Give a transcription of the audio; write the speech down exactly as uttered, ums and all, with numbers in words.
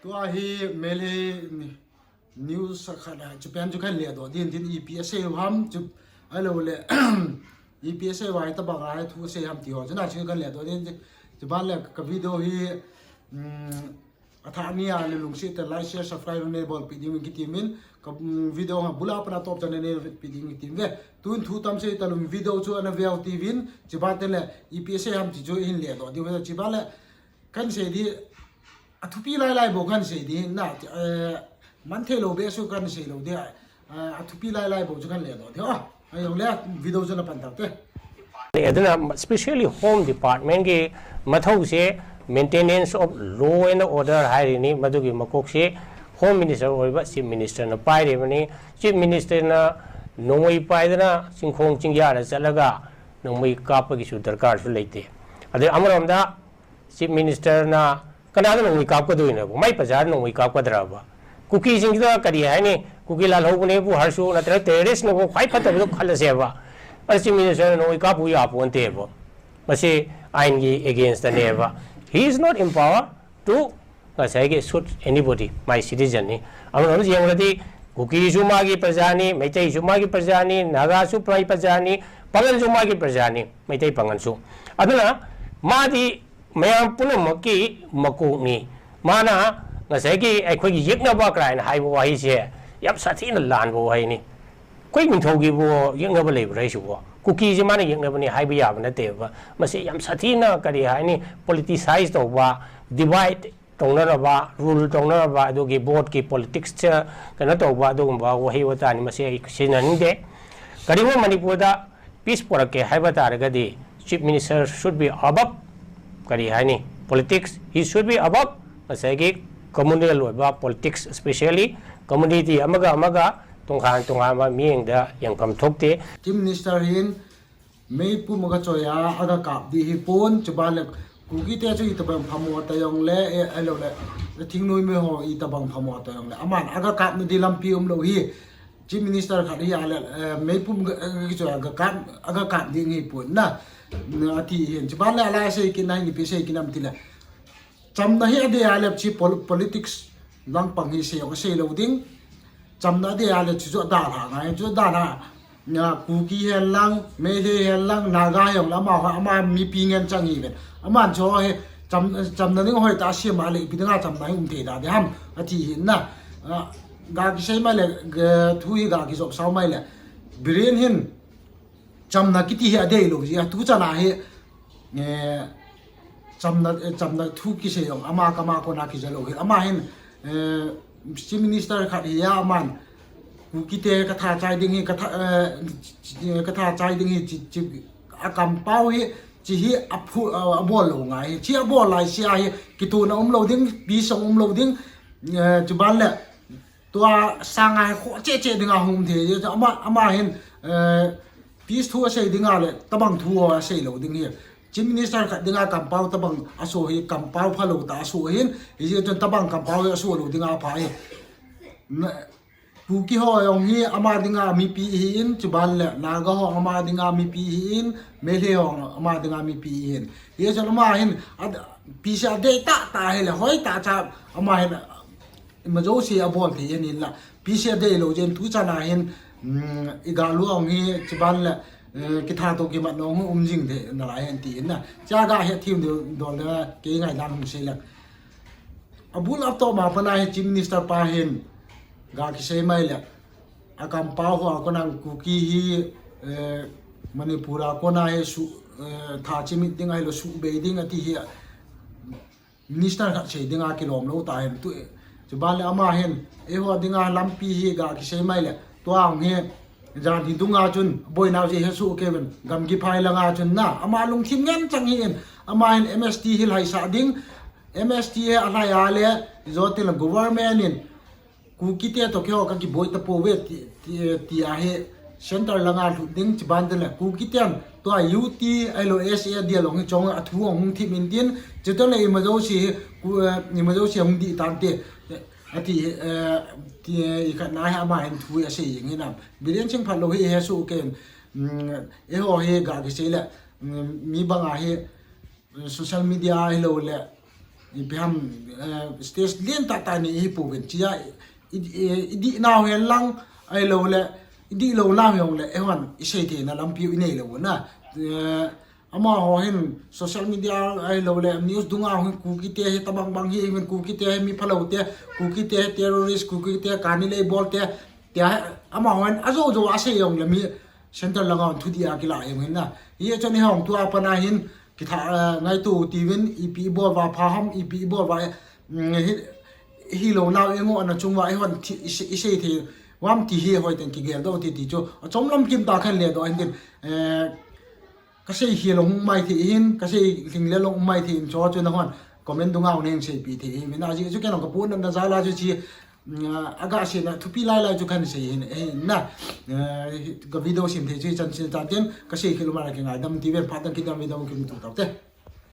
Tua hi Meitei news khat a, chu pen chu kan ledoh ding tin ipi asei u ham chu, ahilou le ipi asei u a hi tabang a hi thu asei ham ti ho chu na chu kan ledoh ding. Chuban le ka video hi, um, athah ni a le lungset tah in like, share, subscribe nei bolpeh ding in kiti in, ka, um, video hi abul a pat a atop chan a nei vetpeh ding kiti in ve. Tun thu tam sei talou in video chu ana ve uvin, chuban te le ipi asei ham ti chu hin ledoh ding ve. Chuban le kan sei di, athupi lailai bou kan sei di na, eh, man thei lou beh chu kan sei lou di, eh, athupi lailai bou chu kan ledoh di. Ah, ahilou le video chu na pan tau te. Aduna, especially Home Department ki mathau se maintenance of law and order haireni, maduki makok se Home Minister oiba Chief Minister na paireni. Chief Minister na nongmei paidana chingkhong chingya na chalaga nongmei kap ki chu darkar chu leite. Adei amaromda Chief Minister na, kana da nongmei kap kadoina bo, mai paja nongmei kap kadra ba. Kuki jing da kadi haini, Kuki lal ho ne bu har su na terrorist na bo khai phat ba khala se ba. Ar Chief Minister na nongmei kap u ya ponte bo. Masi ain ki against ne ba. He is not empowered to, ngasai ki shoot anybody, my citizen ni. Amaromda jeng ladi, Kuki chu magi praja ni, Meitei chu magi praja ni, Naga chu mai praja ni, Pangal chu magi praja ni, Meitei Pangal chu. Aduna, madi mayam punamakki makok ni. Mana, ngasai ki, eh, koi ki yekna ba krai na haibo wahi se, yap sathina lanbo wahi ni. Koi min thou ki bo, yekna ba lei brai su bo. Kuki ji mana yekna ba ni haibo ya ba na te ba. Masi yam sathina kadi haini politicize to ba, divide tongna ba, rule tongna ba, aduki vote ki politics cha, kana to ba, aduki ba, wahi wata ni masi sina ningde. Kadi mo Manipur da, peace pora ke haiba taragadi, Chief Minister should be above, kadi haini, politics, he should be above, ngasai ki communal oiba politics, especially community amaga amaga, tongkhan tongkhan ba, mi eng da, yang kam thok te. Chief Minister hin, meipum aga choi a, aga kap di hi pon, chuban le Kuki te chu itabang phamo ta jong le, eh, ahilou le, thingnoi mi ho itabang phamo ta jong le. Aman aga kapna di lampi umlou hi, Chief Minister khat hi a le, eh, meipum ga, ga, ga choi a, aga kap, aga kap ding hi pon na. Na ati hin, chuban le alai sei kin na hin ipi sei kin am ti le. Chamna hi adei a le chi pol-, politics lang pang hi sei jong sei lou ding. Chamna adei a le chu chu dalha ngai, chu dalha. Na Kuki hen lang, Meitei hen lang, Naga hen lang, ama, ama mipi ngen chang hi ven. Aman chu hi cham, chamna ding hoi ta sia ma le, ipi dinga chamna hi um thei da de ham, ati hin na. Ah, ga kisei mai le, ga thu hi ga kijop sao mai le. Biren hin, chamna kiti hi adei lou ji, atu chana hi, eh, chamna, eh, chamna thu kisei jong, ama kama kona kija lou hi. Ama hin, eh, Chief Minister khat hi a aman, Kuki te katha chai ding hi, katha, eh, katha chai ding hi, chi, chi, akampao hi, chi hi aphu, eh, abol lou ngai hi, chi abol lai sia hi, kituna umlou ding, peace jong umlou ding, eh, chuban le, tua sanga hi kho che che dinga hung the, ama, ama hin, eh, peace thu asei dinga le, tabang thu asei lou ding hi. Chief Minister khat dinga kampao tabang aso hi, kampao phalou ta aso hin, hijeh chun tabang kampao hi aso lou dinga pha hi. Na, Kuki ho jong hi ama dinga mipi hi in, chuban le Naga ho ama dinga mipi hi in, Meitei ho ama dinga mipi hi in. Hijeh chun ama hin, ad, peace adei ta ta hi le, hoi ta cha ama hin, ima jouse abol thei hin la. Peace adei lou jeh in tu chana hin, mm, iga luang hi chuban le, eh, kitha to kimat nong um jing thei nalai hin ti in na. Cha ga hethem dol, dol le kei ngai dan hung sei le. Abul atop ma pana hi Chief Minister pa hin ga kisei mai le. Akampao ho a kona Kuki hi, eh, Manipur a kona hi su, eh, tha chimit ding ahilou subei ding ati hi. Minister khat sei dinga kilom lou ta hin tu, eh, chuban le ama hin, eiho dinga lampi hi ga kisei mai le, tua hung hi, jan hi dunga chun, boinau ji he su kevin, gamgi phai langa chun na, ama lungthim ngen chang hi in, ama hin M S T hi laisa ding, M S T hi alai a le, jotin le government in, Kuki te to keiho kakiboi tapouve ti, ti, ti ahi center langa lut ding chuban te le Kuki ten tua U T ahilou S A dia long hi chong a thu hung thim in tin chuto le ima jouse hi ku, eh, ima jouse hung di tan te, eh, ati, eh, ti, eh, ikhat na hi ama hin thu asei jing hinam. Biren ching phat lou hi he su ken, mm, eiho hi ga kisei le, mm, mi banga hi, eh, social media ahilou le, ipi ham, eh, stage lien tah tah nei hi pouvin chia, i, i, i dih nau hen lang, ahilouleh, i dih lou nau hen le, eihon, i sei theina lampi u i nei lou na. Eh, amaho hin social media ahilouleh, news dunga hin Kuki te hi tabang bang hi, hin Kuki te hi mi phalou te, Kuki te hi terrorist, Kuki te kani lei bol te, tia amaho hin ajo jo a sei jongle mi center langa hon thudih a kila jong hin na. Hichun eihon tua pat a hin, kitha, eh, ngaito tivin, ipi i bol uva pha ham, ipi i bol uva, eh, mm, hi, hilou nau i ngohna chung uva, eihon thi, i sei, i sei thei uvam ti hi hoiten kigel doh ti ti chu. Achom lam kim tah khen le doh hin tin, eh, ka sei hi lou mai thei hin, ka sei lhing le lou mai thei hin chu chu nahon comment dunga hung nei seipi thei hin. Ajeh chu ken jong ka puna na jal a chu chi, mm, aga sei na thupi lai lai chu kan sei hin, eh, na, eh, ka video sem thei chu chan chan tin, ka sei khel uva la kingaidam tivin, phat dang kidam video kimuto taute.